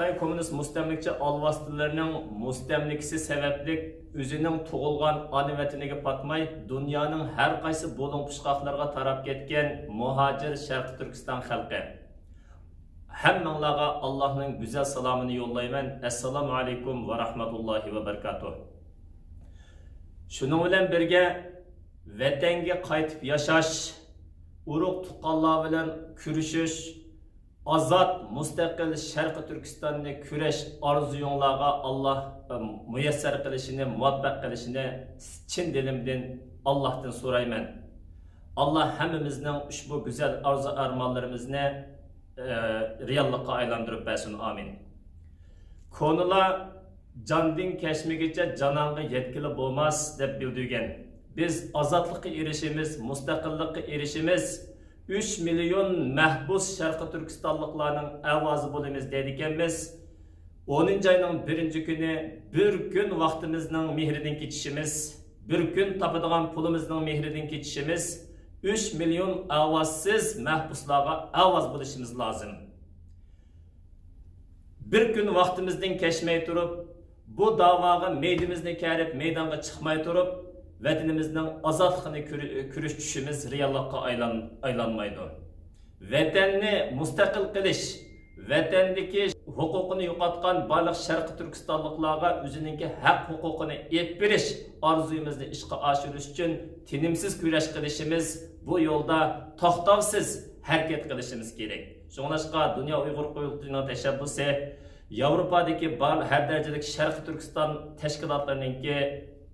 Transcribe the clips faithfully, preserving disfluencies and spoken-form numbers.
خىتاي كوممۇنىست مۇستەملىكىچى ئالۋاستىلىرىنىڭ مۇستەملىكىسى سەۋەبلىك ئۆزىنىڭ تۇغۇلغان ئانا ۋەتىنىگە پاتماي، دۇنيانىڭ ھەر قايسى بۇلۇڭ-پۇچقاقلىرىغا تاراپ كەتكەن مۇھاجىر شەرقىي تۈركىستان خەلقى. ھەممىڭلارغا ئاللاھنىڭ گۈزەل سالامىنى يوللايمەن. ئەسسالامۇ ئەلەيكۇم ۋە رەھمەتۇللاھى ۋە بەرىكاتۇھ. شۇنىڭ بىلەن بىرگە، ۋەتەنگە قايتىپ ياشاش، ئۇرۇق-تۇغقانلار بىلەن كۆرۈشۈش، ئازاد، مۇستەقىل شەرقىي تۈركىستاننى كۈرەش ئارزۇيۇڭلارغا ئاللاھ، ئە، مۇيەسسەر قىلىشىنى، مۇۋەپپەق قىلىشىنى چىن دىلىمدىن ئاللاھتىن سورايمەن. ئاللاھ ھەممىمىزنىڭ ئۇشبۇ گۈزەل ئارزۇ-ئارمانلىرىمىزنى، ئە، رېئاللىققا ئايلاندۇرۇپ بەرسۇن. ئامىن. كونىلار جاندىن كەچمىگۈچە جانانغا يەتكىلى بولماس، دەپ بىلدۈرگەن. بىز ئازادلىققا ئېرىشىمىز، مۇستەقىللىققا ئېرىشىمىز، ئۈچ مىليون مەھبۇس شەرقىي تۈركىستانلىقلارنىڭ ئاۋازى بولىمىز دەيدىكەنمىز. ئونىنچى ئاينىڭ بىرىنچى كۈنى بىر كۈن ۋاقتىمىزنىڭ مېھرىدىن كېچىشىمىز، بىر كۈن تاپىدىغان پۇلىمىزنىڭ مېھرىدىن كېچىشىمىز، ئۈچ مىليون ئاۋازسىز مەھبۇسلارغا ئاۋاز بولۇشىمىز لازىم. بىر كۈن ۋاقتىمىزدىن كەچمەي تۇرۇپ، بۇ داۋاغا مەيدىمىزنى كەرىپ مەيدانغا چىقماي تۇرۇپ، ۋەتىنىمىزنىڭ ئازادلىقىنى كۈرە-، كۈرۈشۈشىمىز رېئاللىققا ئايلان-، ئايلانمايدۇ. ۋەتەننى مۇستەقىل قىلىش، ۋەتەندىكى ھوقۇقىنى يوقاتقان بارلىق شەرقىي تۈركىستانلىقلارغا ئۆزىنىڭكى ھەق ھوقۇقىنى ئېلىپ بېرىش ئارزۇيىمىزنى ئىشقا ئاشۇرۇش ئۈچۈن تىنىمسىز كۈرەش قىلىشىمىز، بۇ يولدا توختاۋسىز ھەرىكەت قىلىشىمىز كېرەك. شۇڭلاشقا دۇنيا ئۇيغۇر قۇرۇلتىيىنىڭ تەشەببۇسى، ياۋروپادىكى بار ھەر دەرىجىلىك شەرقىي تۈركىستان تەشكىلاتلىرىنىڭكى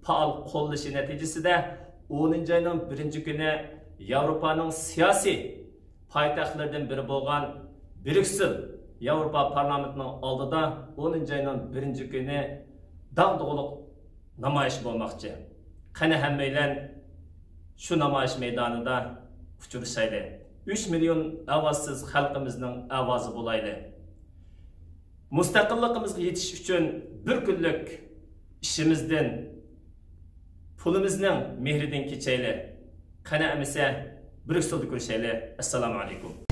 پائال قوللىشى نەتىجىسىدە، ئونىنچى ئاينىڭ بىرىنچى كۈنى ياۋروپانىڭ سىياسىي پايتەختلىرىدىن بىرى بولغان بريۇكسېل ياۋروپا پارلامېنتىنىڭ ئالدىدا ئونىنچى ئاينىڭ بىرىنچى كۈنى داغدۇغىلىق نامايىش بولماقچى. قېنى، ھەممەيلەن شۇ نامايىش مەيدانىدا ئۇچرىشايلى. ئۈچ مىليون ئاۋازسىز خەلقىمىزنىڭ ئاۋازى بولايلى. مۇستەقىللىقىمىزغا يېتىش ئۈچۈن بىر كۈنلۈك ئىشىمىزدىن، پۇلىمىزنىڭ مېھرىدىن كېچەيلى. قېنى ئەمىسە، بريۇكسېلدا كۆرۈشەيلى. ئەسسالامۇ ئەلەيكۇم.